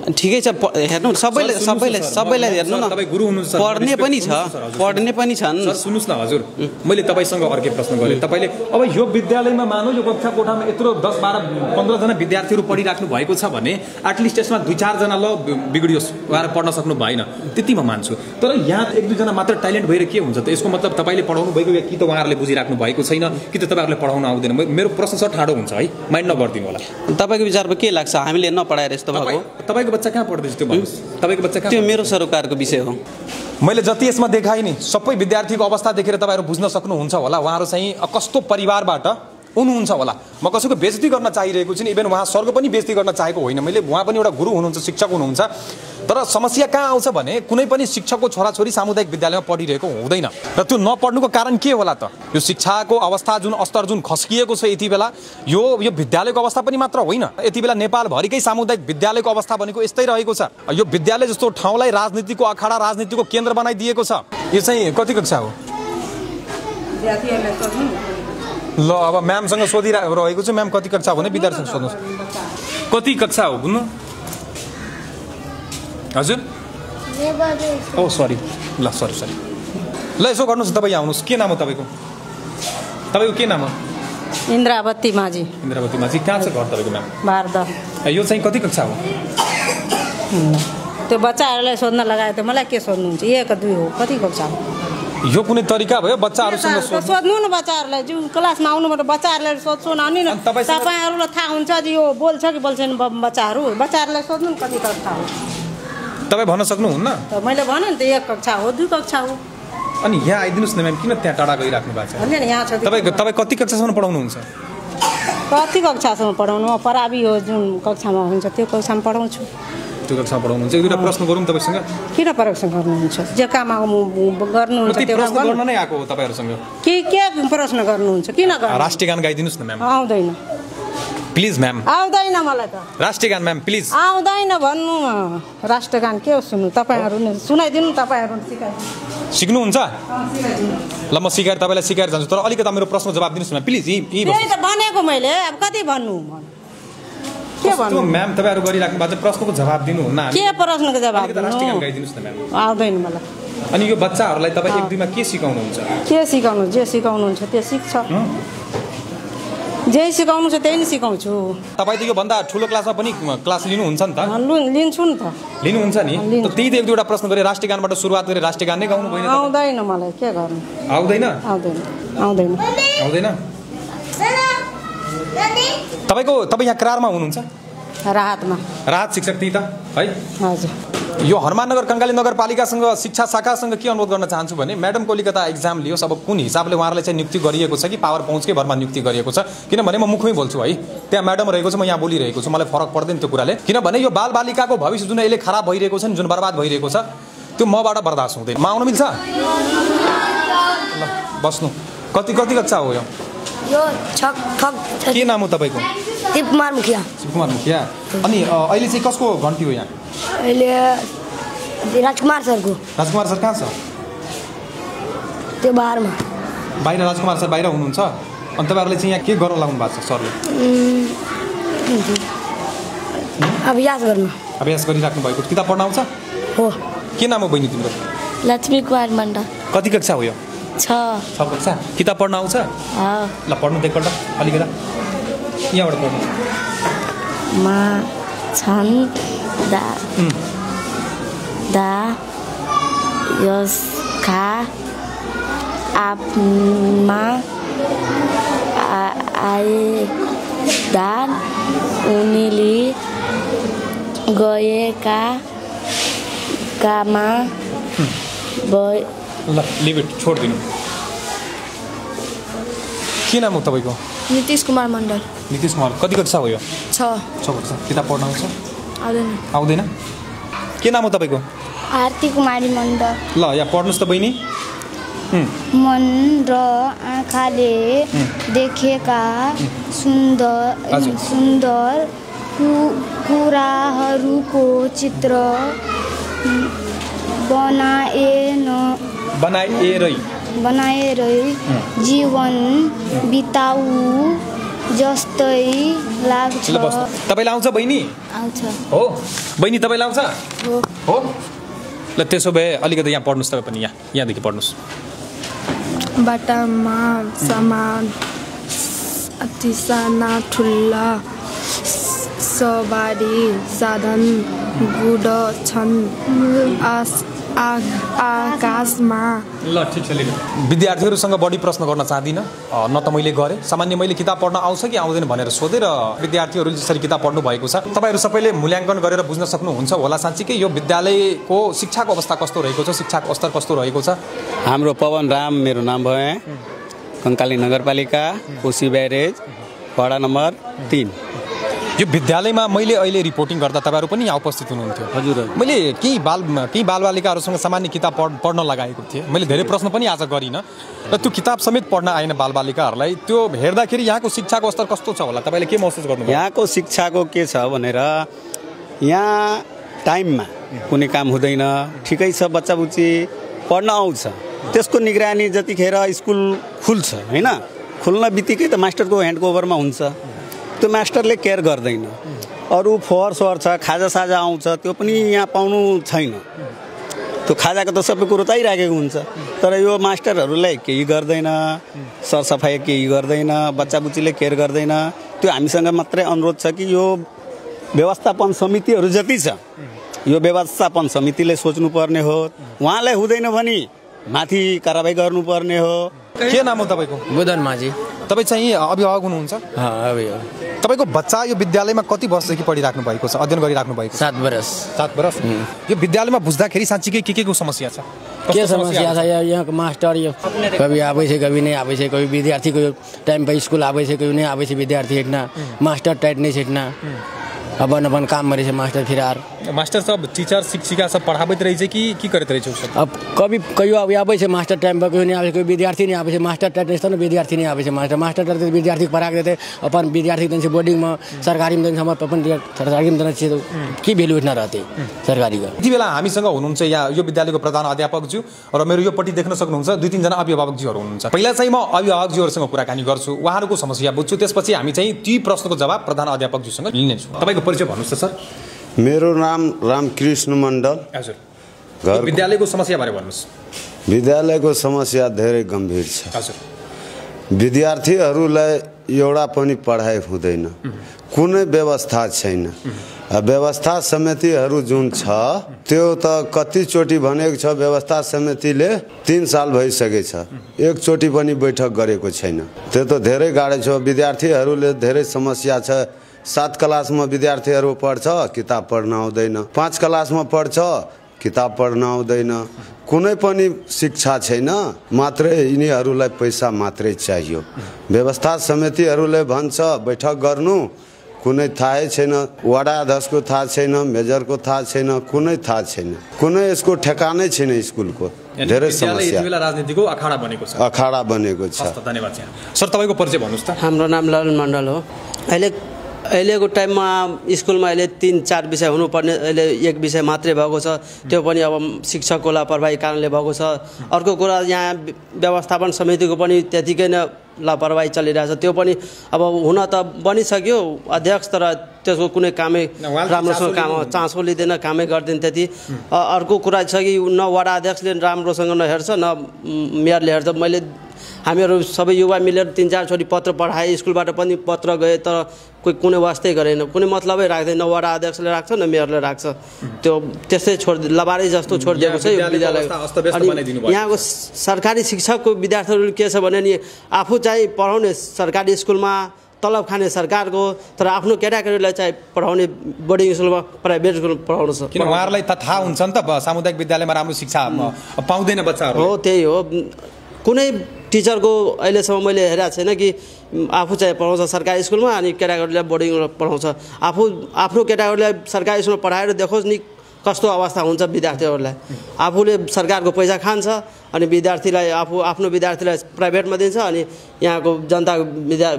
ठिकै छ, हेर्नु सबैलाई हेर्नु न, तपाईँ गुरु हुनुहुन्छ, पढ्ने पनि छ, पढ्ने पनि छन्। सुन्नुहोस् न हजुर, मैले तपाईँसँग अर्कै प्रश्न गरेँ। तपाईँले अब यो विद्यालयमा मानौ यो कक्षा कोठामा यत्रो 10, 12, 15 जना विद्यार्थीहरू पढिराख्नु भएको छ भने एटलिस्ट यसमा 2-4 जना ल बिग्रियोस् उहाँहरू पढ्न सक्नु भएन, त्यति म मान्छु। तर यहाँ 1-2 जना मात्र ट्यालेन्ट भएर के हुन्छ त? यसको मतलब तपाईँले पढाउनु भएको कि त उहाँहरूले बुझिराख्नु भएको छैन कि त तपाईँहरूले पढाउन आउँदैन। मेरो प्रश्न सर ठाडो हुन्छ है, माइन्ड नगरिदिनु होला। तपाईँको विचारमा के लाग्छ हामीले नपढाएर यस्तो भएको? तपाईँको बच्चा कहाँ पढ्दैछ त्यो भन्नुहोस्? तपाईँको बच्चा कहाँ? त्यो मेरो सरोकारको विषय हो। मैले जति यसमा देखाएँ नि सबै विद्यार्थीको अवस्था देखेर तपाईँहरू बुझ्न सक्नुहुन्छ होला उहाँहरू चाहिँ कस्तो परिवारबाट हुनुहुन्छ होला। म कसैको बेइज्जती गर्न चाहिरहेको छु नि, इभेन उहाँ सरको पनि बेइज्जती गर्न चाहेको होइन मैले। उहाँ पनि एउटा गुरु हुनुहुन्छ, शिक्षक हुनुहुन्छ। तर समस्या कहाँ आउँछ भने कुनै पनि शिक्षकको छोराछोरी सामुदायिक विद्यालयमा पढिरहेको हुँदैन। र त्यो नपढ्नुको कारण के होला त? यो शिक्षाको अवस्था जुन स्तर जुन खस्किएको छ यति बेला, यो विद्यालयको अवस्था पनि मात्र होइन, यति बेला नेपालभरिकै सामुदायिक विद्यालयको अवस्था भनेको यस्तै रहेको छ। यो विद्यालय जस्तो ठाउँलाई राजनीतिको अखाडा, राजनीतिको केन्द्र बनाइदिएको छ। यो चाहिँ कति कक्षा हो? ल अब म्यामसँग सोधिरहेको छु, म्याम कति कक्षा हो भने विद्यार्थीसँग सोध्नुहोस्। कति कक्षा हो भन्नु हजुर? ओ सरी, ल सरी ल यसो गर्नुहोस्, तपाईँ आउनुहोस्। के नाम हो तपाईँको? तपाईँको के नाम हो? इन्द्रावती माझी। इन्द्रावती माझी। कहाँ छ घर तपाईँको म्याम? भारदा। यो चाहिँ कति कक्षा हो? त्यो बच्चाहरूलाई सोध्न लगायो त मलाई के सोध्नुहुन्छ? 1 2 हो, कति कक्षा हो? यो कुनै तरिका भयो बच्चाहरूसँग सोध्नु न? बच्चाहरूलाई जुन क्लासमा आउनुभयो बच्चाहरूलाई सोध्छु न। अनि तपाईँहरूलाई थाहा हुन्छ यो बोल्छ कि बोल्छन् बच्चाहरूलाई सोध्नु न कति कक्षा हो? तपाईँ भन्न सक्नुहुन्न? मैले भने नि त 1 कक्षा हो, 2 कक्षा हो। अनि यहाँ आइदिनुहोस् न म्याम, किन त्यहाँ टाढा गइराख्नु भएको छ? यहाँ छ। तपाईँ कति कक्षासम्म पढाउनुहुन्छ? कति कक्षासम्म पढाउनु? म पराबी हो जुन कक्षामा हुन्छ त्यो कक्षामा पढाउँछु। त्यो कक्षामा पढाउनुहुन्छ? एक दुईवटा प्रश्न गरौँ तपाईँसँग। किन प्रश्न गर्नुहुन्छ? जे काम गर्नुहुन्छ त्यो प्रश्न गर्न नै आएको हो तपाईँहरूसँग। के प्रश्न गर्नुहुन्छ? किन गर्नु? राष्ट्रिय गान गाइदिनुहोस् न म्याम। आउँदैन प्लिज म्याम। आउँदैन मलाई त राष्ट्रिय गान म्याम प्लिज। आउँदैन भन्नु न। राष्ट्रिय गान के हो सुन्नु? तपाईँहरू नै सुनाइदिनु, तपाईँहरू सिक्नुहुन्छ? ल म सिकाएर तपाईँलाई सिकाएर जान्छु, तर अलिकति मेरो प्रश्न जवाब दिनुहोस् न प्लिज। त्यही त भनेको मैले, अब कति भन्नु? के भन्नु म्याम? तपाईँहरू गरिराख्नु भएको प्रश्नको जवाब दिनुहुन्न। के प्रश्नको जवाब दिनु? राष्ट्रिय गान गाइदिनुहोस् न म्याम। आउँदैन मलाई। अनि यो बच्चाहरूलाई तपाईँ 1-2 मा के सिकाउनुहुन्छ? के सिकाउनु? जे सिकाउनुहुन्छ त्यो सिक्छ। जे सिकाउनु छ त्यही नै सिकाउँछु। तपाईँ त योभन्दा ठुलो क्लासमा पनि क्लास लिनुहुन्छ नि त? लिन्छु नि त। लिनुहुन्छ नि? त्यही त 1-2वटा प्रश्न गरेँ। राष्ट्रिय गानबाट सुरुवात गरेँ, राष्ट्रिय गान नै गाउनु भएन? आउँदैन मलाई, के गर्नु? आउँदैन? आउँदैन। तपाईँ यहाँ करारमा हुनुहुन्छ? राहतमा। राहत शिक्षक त्यही त है? हजुर। यो हनुमाननगर कंकाली नगरपालिकासँग शिक्षा शाखासँग के अनुरोध गर्न चाहन्छु भने म्याडम कलिकता एक्जाम लियोस्। अब कुन हिसाबले उहाँहरूलाई चाहिँ नियुक्ति गरिएको छ कि पावर पहुँचकै भरमा नियुक्ति गरिएको छ? किनभने म मुखमै बोल्छु है, त्यहाँ म्याडम रहेको छ, म यहाँ बोलिरहेको छु, मलाई फरक पर्दैन त्यो कुराले। किनभने यो बालबालिकाको भविष्य जुन अहिले खराब भइरहेको छ नि, जुन बर्बाद भइरहेको छ, त्यो मबाट बर्दाश्त हुँदैन। म आउन मिल्छ? ल बस्नु। कति कक्षा हो यो? के नाम हो तपाईँको? शिवकुमार मुखिया। शिवकुमार मुखिया। अनि अहिले चाहिँ कसको घन्टी हो यहाँ? अहिले राजकुमार सरको। राजकुमार सर कहाँ छ? त्यो बारमा बाहिर राजकुमार सर बाहिर हुनुहुन्छ अनि तपाईँहरूले चाहिँ यहाँ के गर्न लाउनु भएको छ सरले अभ्यास गर्न अभ्यास गरिराख्नु भएको किताब पढ्न आउँछ हो के नाम हो बहिनी तिम्रो लक्ष्मी कुमार मण्डल कति कक्षा हो यो 6 कक्षा किताब पढ्न आउँछ ल पढ्नु एकपल्ट अलिकता यहाँबाट पढ्नु मा छन् दा यसका आपमा आएदा उनीले गएका कामा ल लिभ इट छोडिदिनु के नाम हो तपाईँको नीतिश कुमार मण्डल नीतिश कुमार कति कक्षा हो यो 6 कक्षा किताब पढ्न आउँछ आउँदैन आउँदैन के नाम हो तपाईँको आरती कुमारी मण्डल ल यहाँ पढ्नुहोस् त बहिनी मन र आँखाले देखेका सुन्दर कुराहरूको चित्र बनाएरै जीवन बिताउ जस्तै लाग्छ तपाईँलाई आउँछ बहिनी आउँछ हो बहिनी तपाईँलाई आउँछ हो ल त्यसो भए अलिकति यहाँ पढ्नुहोस् तपाईँ पनि यहाँदेखि पढ्नुहोस् बाटामा सामान अति साना ठुला सवारी साधन गुड्छन् आकाशमा ल ठिक छ विद्यार्थीहरूसँग बढी प्रश्न गर्न चाहदिनँ न त मैले गरेँ सामान्य मैले किताब पढ्न आउँछ कि आउँदैन भनेर सोधेँ र विद्यार्थीहरूले जसरी किताब पढ्नु भएको छ तपाईँहरू सबैले मूल्याङ्कन गरेर बुझ्न सक्नुहुन्छ होला साँच्चीकै यो विद्यालयको शिक्षाको अवस्था कस्तो रहेको छ शिक्षाको स्तर कस्तो रहेको छ हाम्रो पवन राम मेरो नाम भयो कङ्काली नगरपालिका कोशी ब्यारेज वडा नम्बर 3 यो विद्यालयमा मैले अहिले रिपोर्टिङ गर्दा तपाईँहरू पनि यहाँ उपस्थित हुनुहुन्थ्यो हजुर मैले केही बालबालिकाहरूसँग सामान्य किताब पढ्न लगाएको थिएँ मैले धेरै प्रश्न पनि आज गरिनँ र त्यो किताब समेत पढ्न आएन बालबालिकाहरूलाई त्यो हेर्दाखेरि यहाँको शिक्षाको स्तर कस्तो छ होला तपाईँले के महसुस गर्नुभयो यहाँको शिक्षाको के छ भनेर यहाँ टाइममा कुनै काम हुँदैन ठिकै छ बच्चा बुच्ची पढ्न आउँछ त्यसको निगरानी जतिखेर स्कुल खुल्छ हैन खुल्न बित्तिकै त मास्टरको ह्यान्डओभरमा हुन्छ त्यो मास्टरले केयर गर्दैन अरू फोहोर सोहोर छ खाजा साजा आउँछ त्यो पनि यहाँ पाउनु छैन त्यो खाजाको त सबै कुरो चाहिराखेको हुन्छ तर यो मास्टरहरूलाई केही गर्दैन सरसफाइ केही गर्दैन बच्चा बुच्चीले केयर गर्दैन त्यो हामीसँग मात्रै अनुरोध छ कि यो व्यवस्थापन समितिहरू जति छ यो व्यवस्थापन समितिले सोच्नुपर्ने हो उहाँलाई हुँदैन भने माथि कारबाही गर्नुपर्ने हो के नाम हो तपाईँको बुधन माझी तपाईँ चाहिँ अभिभावक हुनुहुन्छ तपाईँको बच्चा यो विद्यालयमा कति वर्षदेखि पढिराख्नु भएको छ अध्ययन गरिराख्नु भएको 7 वर्ष यो विद्यालयमा बुझ्दाखेरि साँच्चीकै के को समस्या छ के समस्या छ यहाँको मास्टर यो कभी आबै छ कभी नहीं आबै छ कभी विद्यार्थीको टाइम पे स्कुल आबै छ कभी नहीं आबै छ विद्यार्थी हेट्न मास्टर टाइट नहीं हेट्न अपन काम करे मास्टर फिरार मास्टर सब टीचर शिक्षिका सब पढ़ाबैत रही है कि करते रही सब अब कभी कहियो अब आबै छै मास्टर टाइम पर कोई नहीं आबै कोई विद्यार्थी नहीं आबै छै मास्टर टाइट नहीं न विद्यार्थी नहीं आबै छै मास्टर टाइट विद्यार्थी पढ़ा देते अपन विद्यार्थी दिन से बोर्डिंग में सरकारी में दिन अपन सरकारी में के भ्यालु उठ्न रहते सरकारी का यति बेला हामीसँग हुनुहुन्छ यहाँ यो विद्यालयको प्रधान अध्यापकज्यू र मेरो यो पट्टि देख्न सक्नुहुन्छ 2-3 जना अभिभावकज्यूहरू हुनुहुन्छ पहिला चाहिँ म अभिभावकज्यूहरूसँग कुराकानी गर्छु उहाँहरूको समस्या बुझ्छु त्यसपछि हामी चाहिँ ती प्रश्नको जवाब प्रधान अध्यापकज्यूसँग लिनेछौँ तपाईको परिचय भन्नुस् त सर मेरो नाम रामकृष्ण मण्डल हजुर विद्यालयको समस्या बारे भन्नुस् विद्यालयको समस्या धेरै गम्भीर छ हजुर विद्यार्थीहरूलाई एउटा पनि पढाइ हुँदैन कुनै व्यवस्था छैन व्यवस्था समितिहरू जुन छ त्यो त कतिचोटि भनेको छ व्यवस्था समितिले 3 साल भइसकेछ एकचोटि पनि बैठक गरेको छैन त्यो त धेरै गाह्रो छ विद्यार्थीहरूले धेरै समस्या छ 7 क्लासमा विद्यार्थीहरू पढ्छ किताब पढ्न आउँदैन 5 क्लासमा पढ्छ किताब पढ्न आउँदैन कुनै पनि शिक्षा छैन मात्रै यिनीहरूलाई पैसा मात्रै चाहियो व्यवस्था समितिहरूले भन्छ बैठक गर्नु कुनै थाहै छैन वडा अध्यक्षको थाहा छैन मेजरको थाहा छैन कुनै थाहा छैन कुनै यसको ठेकानै छैन स्कुलको धेरै समस्या राजनीतिको अखाडा बनेको छ अखाडा बनेको छ धन्यवाद सर तपाईको परिचय भन्नुस् त हाम्रो नाम ललन मण्डल हो अहिले अहिलेको टाइममा स्कुलमा अहिले 3-4 विषय हुनुपर्ने अहिले 1 विषय मात्रै भएको छ त्यो पनि अब शिक्षकको लापरवाही कारणले भएको छ अर्को कुरा यहाँ व्यवस्थापन समितिको पनि त्यतिकै नै लापरवाही चलिरहेछ त्यो पनि अब हुन त बनिसक्यो अध्यक्ष तर त्यसको कुनै कामै राम्रोसँग काम चासो लिँदैन कामै गर्दैन त्यति अर्को कुरा छ कि न वडा अध्यक्षले राम्रोसँग नहेर्छ न मेयरले हेर्छ मैले हामीहरू सबै युवा मिलेर 3-4 चोटि पत्र पठाए स्कुलबाट पनि पत्र गए तर कुनै वास्तै गरेन कुनै मतलबै राख्दैन वडा अध्यक्षले राख्छ न मेयरले राख्छ त्यो त्यस्तै लबारी जस्तो छोडिदिएको छ यो विद्यालय अनि यहाँको सरकारी शिक्षकको विद्यार्थीहरू के छ भने नि आफू चाहिँ पढाउने सरकारी स्कुलमा तलब खाने सरकारको तर आफ्नो केटाकेटीलाई चाहिँ पढाउने बोर्डिङ स्कुलमा प्राइभेट स्कुलमा पढाउनु छ किन उहाँहरूलाई त थाहा हुन्छ नि त सामुदायिक विद्यालयमा राम्रो शिक्षा पाउँदैन बच्चाहरू हो त्यही हो कुनै टिचरको अहिलेसम्म मैले हेरेको छैन कि आफू चाहिँ पढाउँछ सरकारी स्कुलमा अनि केटाकेटीलाई बोर्डिङमा पढाउँछ आफ्नो केटाकेटीलाई सरकारी स्कुलमा पढाएर देखोस् नि कस्तो अवस्था हुन्छ विद्यार्थीहरूलाई आफूले सरकारको पैसा खान्छ अनि विद्यार्थीलाई आफ्नो विद्यार्थीलाई प्राइभेटमा दिन्छ अनि यहाँको जनता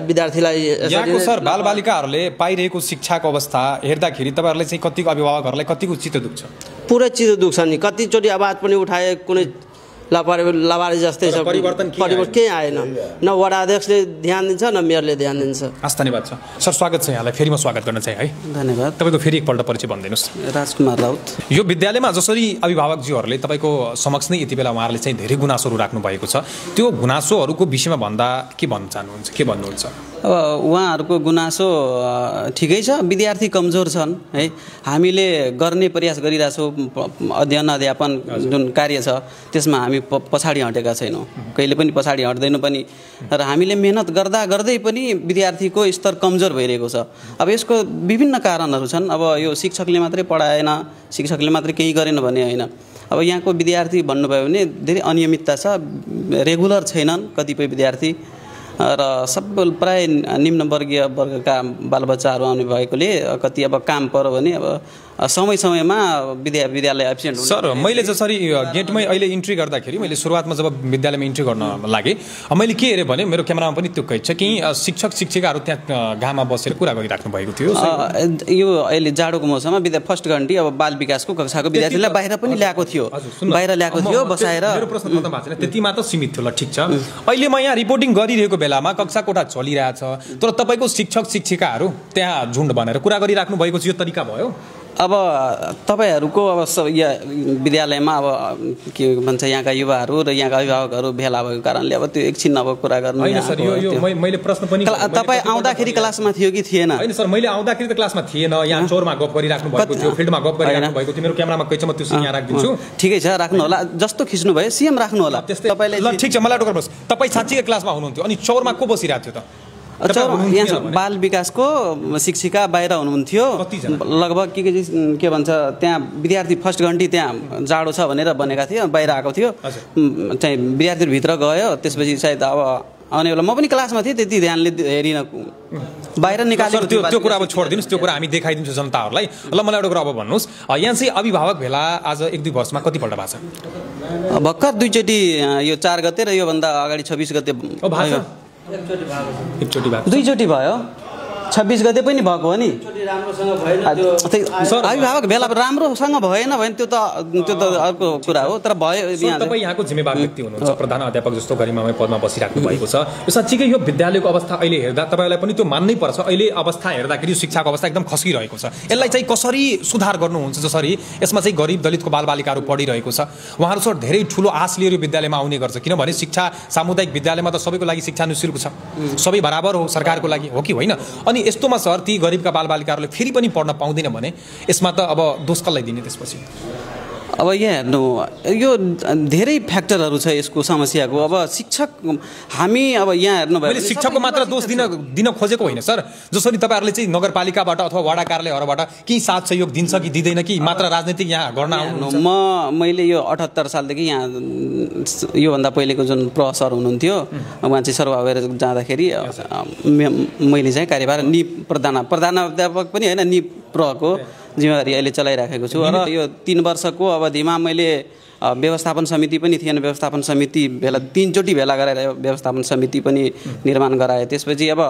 विद्यार्थीलाई यहाँको सर बालबालिकाहरूले पाइरहेको शिक्षाको अवस्था हेर्दाखेरि तपाईँहरूले चाहिँ कतिको अभिभावकहरूलाई कतिको चित्त दुख्छ पुरै चित्त दुख्छ नि कतिचोटि आवाज पनि उठाए कुनै लावारी जस्तै छ परिवर्तन केही आएन न वडा अध्यक्षले ध्यान दिन्छ न मेयरले ध्यान दिन्छ हस् धन्यवाद छ सर स्वागत छ यहाँलाई फेरि म स्वागत गर्न चाहिँ है धन्यवाद तपाईँको फेरि एकपल्ट परिचय भनिदिनुहोस् राजकुमार राउत यो विद्यालयमा जसरी अभिभावकज्यूहरूले तपाईँको समक्ष नै यति बेला उहाँहरूले चाहिँ धेरै गुनासोहरू राख्नु भएको छ त्यो गुनासोहरूको विषयमा भन्दा के भन्न चाहनुहुन्छ के भन्नुहुन्छ अब उहाँहरूको गुनासो ठिकै छ विद्यार्थी कमजोर छन् है हामीले गर्ने प्रयास गरिरहेछौँ अध्ययन अध्यापन जुन कार्य छ त्यसमा हामी पछाडि हटेका छैनौँ कहिले पनि पछाडि हट्दैनौँ पनि र हामीले मेहनत गर्दा गर्दै पनि विद्यार्थीको स्तर कमजोर भइरहेको छ अब यसको विभिन्न कारणहरू छन् अब यो शिक्षकले मात्रै पढाएन शिक्षकले मात्रै केही गरेन भने होइन अब यहाँको विद्यार्थी भन्नुभयो भने धेरै अनियमितता छ रेगुलर छैनन् कतिपय विद्यार्थी र सब प्राय निम्नवर्गीय वर्गका बालबच्चाहरू आउने भएकोले कति अब काम पर्यो भने अब समयमा विद्यालय एब्सेन्ट हुन्छ सर मैले जसरी गेटमै अहिले इन्ट्री गर्दाखेरि मैले सुरुवातमा जब विद्यालयमा इन्ट्री गर्न लागेँ मैले के हेरेँ भने मेरो क्यामेरामा पनि त्यो कैद छ कि शिक्षक शिक्षिकाहरू त्यहाँ घाममा बसेर कुरा गरिराख्नु भएको थियो यो अहिले जाडोको मौसममा फर्स्ट घन्टी अब बाल विकासको कक्षाको विद्यार्थीलाई बाहिर पनि ल्याएको थियो बसाएर मेरो प्रश्न खत्म भएको छैन त्यति मात्र सीमित थियो ल ठिक छ अहिले म यहाँ रिपोर्टिङ गरिरहेको बेलामा कक्षा कोठा चलिरहेछ तर तपाईँको शिक्षक शिक्षिकाहरू त्यहाँ झुन्ड भनेर कुरा गरिराख्नु भएको छ यो तरिका भयो अब तपाईहरूको अब विद्यालयमा अब के भन्छ यहाँका युवाहरू र यहाँका अभिभावकहरू भेला भएको कारणले अब त्यो एकछिन अब कुरा गर्नु हैन सर यो मैले प्रश्न पनि तपाई आउँदाखेरि क्लासमा थियो कि थिएन हैन सर मैले आउँदाखेरि त क्लासमा थिएन यहाँ चोरमा गफ गरिराख्नु भएको थियो फिल्डमा गफ गरिराख्नु भएको थियो मेरो क्यामेरामा कैछ म त्यो सिन यहाँ राख्दिन्छु ठिकै छ राख्नु होला जस्तो खिच्नु भयो सीएम राख्नु होला तपाईले ल ठिक छ मलाई टोकर बस तपाई साच्चै क्लासमा हुनुहुन्थ्यो अनि चौरमा को बसिरहेको थियो त यहाँ बाल विकासको शिक्षिका बाहिर हुनुहुन्थ्यो लगभग के भन्छ त्यहाँ विद्यार्थी फर्स्ट घन्टी त्यहाँ जाडो छ भनेर भनेका थियो बाहिर आएको थियो चाहिँ विद्यार्थीभित्र गयो त्यसपछि सायद अब आउने बेला म पनि क्लासमा थिएँ त्यति ध्यानले हेरिन बाहिर निकालेको त्यो कुरा अब छोडिदिनुहोस् त्यो कुरा हामी देखाइदिन्छौँ जनताहरूलाई ल मलाई एउटा कुरा अब भन्नुहोस् यहाँ चाहिँ अभिभावक भेला आज 1-2 वर्षमा कतिपल्ट भएको छ भर्खर 2 चोटि यो 4 गते र योभन्दा अगाडि 26 गते दुई चोटि भयो 26 गते पनि भएको हो नि अभिभावक भेला राम्रोसँग भएन भने त्यो त अर्को कुरा हो तर भयो तपाईँ यहाँको जिम्मेवार व्यक्ति हुनुहुन्छ प्रधान अध्यापक जस्तो गरिमामय पदमा बसिराख्नु भएको छ यो साँच्चीकै यो विद्यालयको अवस्था अहिले हेर्दा तपाईँलाई पनि त्यो मान्नै पर्छ अहिले अवस्था हेर्दाखेरि शिक्षाको अवस्था एकदम खसिरहेको छ यसलाई चाहिँ कसरी सुधार गर्नुहुन्छ जसरी यसमा चाहिँ गरिब दलितको बालबालिकाहरू पढिरहेको छ उहाँहरूसँग धेरै ठुलो आश लिएर यो विद्यालयमा आउने गर्छ किनभने शिक्षा सामुदायिक विद्यालयमा त सबैको लागि शिक्षा निःशुल्क छ सबै बराबर हो सरकारको लागि हो कि होइन अनि यस्तोमा सर ती गरिबका बालबालिकाहरूले फेरि पनि पढ्न पाउँदैन भने यसमा त अब दोष कसलाई दिने त्यसपछि अब यहाँ हेर्नु यो धेरै फ्याक्टरहरू छ यसको समस्याको अब शिक्षक हामी अब यहाँ हेर्नु मैले शिक्षकको मात्र दोष दिन खोजेको होइन सर जसरी तपाईँहरूले चाहिँ नगरपालिकाबाट अथवा वडा कार्यालयहरूबाट केही साथ सहयोग दिन्छ कि दिँदैन कि मात्र राजनीतिक यहाँ गर्न आउनु मैले यो 78 सालदेखि यहाँ योभन्दा पहिलेको जुन प्रोफेसर हुनुहुन्थ्यो उहाँ चाहिँ सर्व भएर जाँदाखेरि मैले चाहिँ कार्यभार प्रधानाध्यापक पनि होइन प्रको जिम्मेवारी अहिले चलाइराखेको छु र यो 3 वर्षको अवधिमा मैले व्यवस्थापन समिति पनि थिएन। व्यवस्थापन समिति भेला 3 चोटि भेला गराएर व्यवस्थापन समिति पनि निर्माण गराए। त्यसपछि अब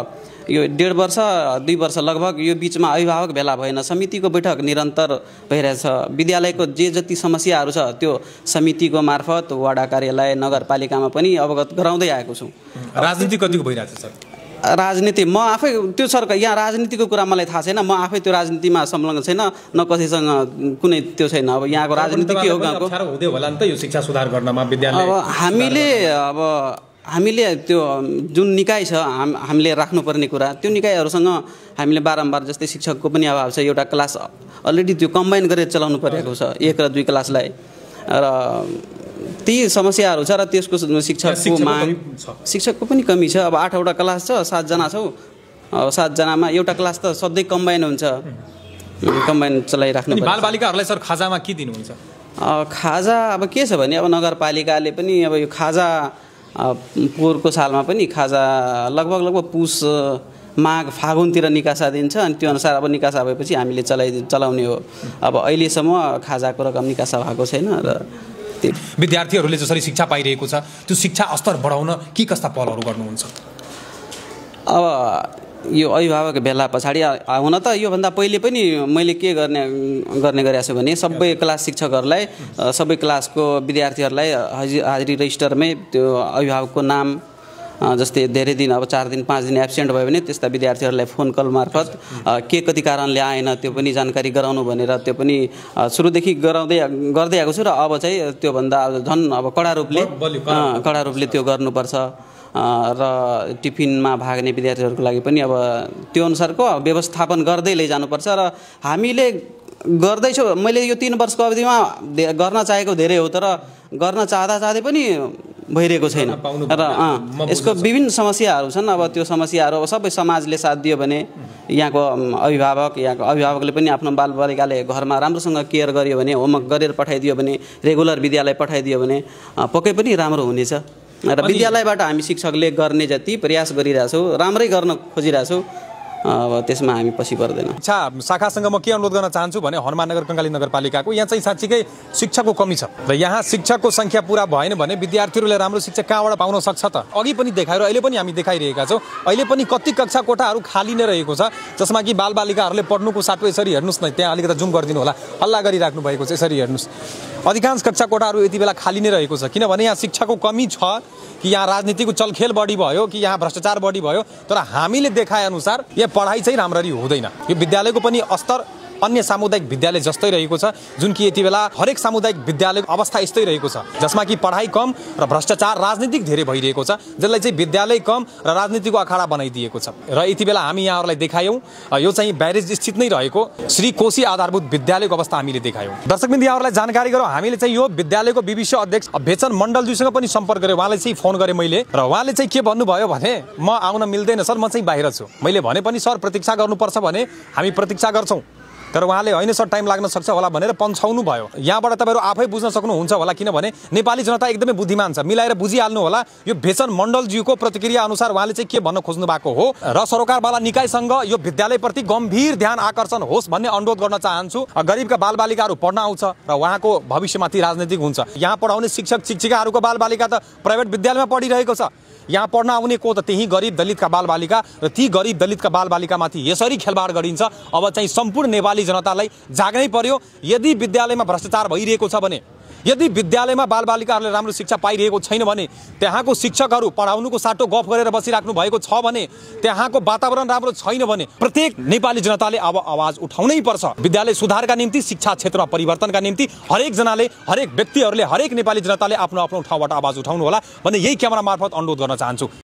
यो 1.5 वर्ष 2 वर्ष लगभग यो बिचमा अभिभावक भेला भएन। समितिको बैठक निरन्तर भइरहेछ। विद्यालयको जे जति समस्याहरू छ त्यो समितिको मार्फत वडा कार्यालय नगरपालिकामा पनि अवगत गराउँदै आएको छु। राजनीति कतिको भइरहेछ सर? राजनीति म आफै त्यो सरकार यहाँ राजनीतिको कुरा मलाई थाहा छैन। म आफै त्यो राजनीतिमा संलग्न छैन, न कसैसँग कुनै त्यो छैन। अब यहाँको राजनीति के हो गाउँको हुँदै होला नि त यो शिक्षा सुधार गर्नमा विद्यालय। अब हामीले त्यो जुन निकाय छ हामीले राख्नुपर्ने कुरा त्यो निकायहरूसँग हामीले बारम्बार जस्तै शिक्षकको पनि अभाव छ। एउटा क्लास अलरेडी त्यो कम्बाइन गरेर चलाउनु परेको छ 1 र 2 क्लासलाई र ती समस्याहरू छ र त्यसको शिक्षकको माग शिक्षकको पनि कमी छ। अब 8वटा क्लास छ 7 जना छौँ 7 जनामा एउटा क्लास त सधैँ कम्बाइन हुन्छ, कम्बाइन चलाइराख्नु पर्छ। बालबालिकाहरूलाई सर खाजामा के दिनुहुन्छ? खाजा अब के छ भने अब नगरपालिकाले पनि अब यो खाजा पोहोरको सालमा पनि खाजा लगभग पुस माघ फागुनतिर निकासा दिन्छ अनि त्यो अनुसार अब निकासा भएपछि हामीले चलाउने हो। अब अहिलेसम्म खाजाको रकम निकासा भएको छैन र विद्यार्थीहरूले जसरी शिक्षा पाइरहेको छ त्यो शिक्षा स्तर बढाउन के कस्ता पहलहरू गर्नुहुन्छ? अब यो अभिभावक भेला पछाडि हुन त योभन्दा पहिले पनि मैले के गर्ने गरेको छु भने सबै क्लास शिक्षकहरूलाई सबै क्लासको विद्यार्थीहरूलाई हाजिरी रजिस्टरमै त्यो अभिभावकको नाम जस्तै धेरै दिन अब 4 दिन 5 दिन एब्सेन्ट भयो भने त्यस्ता विद्यार्थीहरूलाई फोन कल मार्फत के कति कारणले आएन त्यो पनि जानकारी गराउनु भनेर त्यो पनि सुरुदेखि गर्दै आएको छु र अब चाहिँ त्योभन्दा झन् अब कडा रूपले त्यो गर्नुपर्छ र टिफिनमा भाग्ने विद्यार्थीहरूको लागि पनि अब त्यो अनुसारको व्यवस्थापन गर्दै लैजानुपर्छ र हामीले गर्दैछौँ। मैले यो 3 वर्षको अवधिमा गर्न चाहेको धेरै हो तर गर्न चाहँदै पनि भइरहेको छैन र यसको विभिन्न समस्याहरू छन्। अब त्यो समस्याहरू अब सबै समाजले साथ दियो भने यहाँको अभिभावकले पनि आफ्नो बालबालिकाले घरमा राम्रोसँग केयर गरियो भने होमवर्क गरेर पठाइदियो भने रेगुलर विद्यालय पठाइदियो भने पक्कै पनि राम्रो हुनेछ र विद्यालयबाट हामी शिक्षकले गर्ने जति प्रयास गरिरहेछौँ राम्रै गर्न खोजिरहेछौँ अब त्यसमा हामी पछि पर्दैन। अच्छा शाखासँग म के अनुरोध गर्न चाहन्छु भने हनुमाननगर कंकाली नगरपालिकाको यहाँ चाहिँ साँच्चीकै शिक्षकको कमी छ र यहाँ शिक्षकको संख्या पूरा भएन भने विद्यार्थीहरूले राम्रो शिक्षा कहाँबाट पाउन सक्छ त? अघि पनि देखायो र अहिले पनि हामी देखाइरहेका छौँ। अहिले पनि कति कक्षा कोठाहरू खाली नै रहेको छ जसमा कि बालबालिकाहरूले पढ्नुको साटो यसरी हेर्नुहोस् न त्यहाँ अलिकति जुम गरिदिनु होला हल्ला गरिराख्नु भएको छ यसरी हेर्नुहोस्। अधिकांश कक्षा कोठाहरू यति बेला खाली नै रहेको छ किनभने यहाँ शिक्षाको कमी छ कि यहाँ राजनीतिको चलखेल बढी भयो कि यहाँ भ्रष्टाचार बढी भयो तर हामीले देखाए अनुसार यहाँ पढाइ चाहिँ राम्ररी हुँदैन। यो विद्यालयको पनि स्तर अन्य सामुदायिक विद्यालय जस्तै रहेको छ जुन कि यति बेला हरेक सामुदायिक विद्यालयको अवस्था यस्तै रहेको छ जसमा कि पढाइ कम र भ्रष्टाचार राजनीतिक धेरै भइरहेको छ जसलाई चाहिँ विद्यालय कम र राजनीतिको अखाडा बनाइदिएको छ। र यति बेला हामी यहाँहरूलाई देखायौँ यो चाहिँ ब्यारेज स्थित नै रहेको श्री कोशी आधारभूत विद्यालयको अवस्था हामीले देखायौँ। दर्शकबिन्द यहाँहरूलाई जानकारी गरौँ हामीले चाहिँ यो विद्यालयको विविध अध्यक्ष भेचन मण्डलज्यूसँग पनि सम्पर्क गरेँ। उहाँले चाहिँ फोन गरेँ मैले र उहाँले चाहिँ के भन्नुभयो भने म आउन मिल्दैन सर म चाहिँ बाहिर छु। मैले भने पनि सर प्रतीक्षा गर्नुपर्छ भने हामी प्रतीक्षा गर्छौँ तर उहाँले होइन सर टाइम लाग्न सक्छ होला भनेर पन्छाउनु भयो। यहाँबाट तपाईँहरू आफै बुझ्न सक्नुहुन्छ होला किनभने नेपाली जनता एकदमै बुद्धिमान छ मिलाएर बुझिहाल्नु होला। यो भेचन मण्डलज्यूको प्रतिक्रिया अनुसार उहाँले चाहिँ के भन्न खोज्नु भएको हो र सरकारवाला निकायसँग यो विद्यालयप्रति गम्भीर ध्यान आकर्षण होस् भन्ने अनुरोध गर्न चाहन्छु। गरिबका बालबालिकाहरू पढ्न आउँछ र उहाँको भविष्यमाथि राजनीतिक हुन्छ। यहाँ पढाउने शिक्षक शिक्षिकाहरूको बालबालिका त प्राइभेट विद्यालयमा पढिरहेको छ। यहाँ पढ्न आउने को त त्यही गरिब दलितका बालबालिका र ती गरिब दलितका बालबालिकामाथि यसरी खेलबाड गरिन्छ। अब चाहिँ सम्पूर्ण नेपाली जनतालाई जाग्नै पर्यो। यदि विद्यालयमा भ्रष्टाचार भइरहेको छ भने यदि विद्यालयमा बालबालिकाहरूले राम्रो शिक्षा पाइरहेको छैन भने त्यहाँको शिक्षकहरू पढाउनुको साटो गफ गरेर बसिराख्नु भएको छ भने त्यहाँको वातावरण राम्रो छैन भने प्रत्येक नेपाली जनताले अब आवाज उठाउनै पर्छ। विद्यालय सुधारका निम्ति शिक्षा क्षेत्रमा परिवर्तनका निम्ति हरेक जनाले हरेक व्यक्तिहरूले हरेक नेपाली जनताले आफ्नो आफ्नो ठाउँबाट आवाज उठाउनु होला भन्ने यही क्यामेरा मार्फत अनुरोध गर्न चाहन्छु।